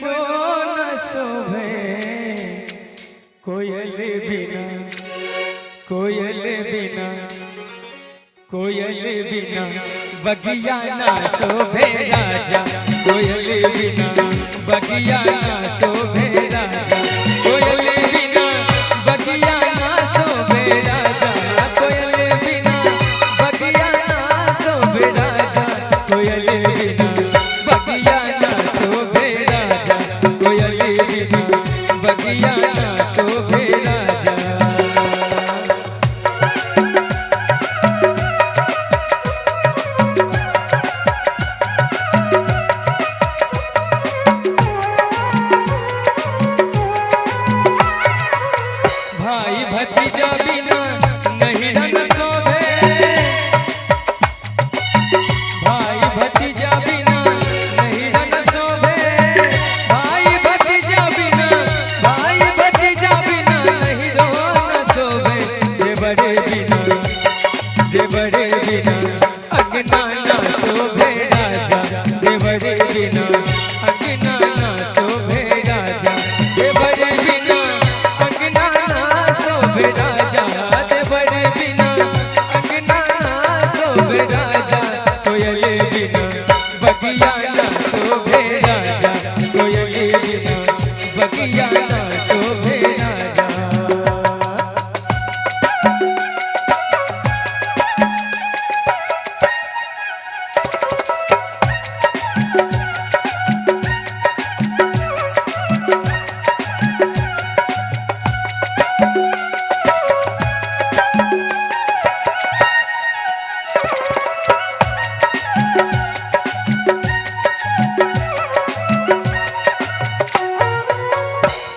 कुमरो न शोभे, कोयल बिना, कोयल बिना, कोयल बिना बगिया ना शोभे राजा, कोयल बिना बगिया ना शोभे राजा, कोयल बिना बगिया ना शोभे राजा, कोयल बिना बगिया ना शोभे राजा, कोयल बिना बगिया ना शोभे राजा, कोयल बिना बगिया ना शोभे राजा। भाई भतीजा बिना नहीं रंग शोभे, भाई भतीजा बिना नहीं रंग शोभे, भाई भतीजा बिना, भाई भतीजा बिना नहीं रंग शोभे, देवरे बिना, देवरे बिना अंगना ना शोभे राजा, देवरे बिना अंगना ना शोभे राजा, देवरे बिना अंगना ना शोभे राजा, देवरे बिना अंगना ना शोभे राजा, कोयल बिना बगिया ना शोभे राजा, कोयल बिना बगिया ना शोभे राजा।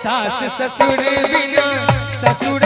सास ससुर बिना ससुर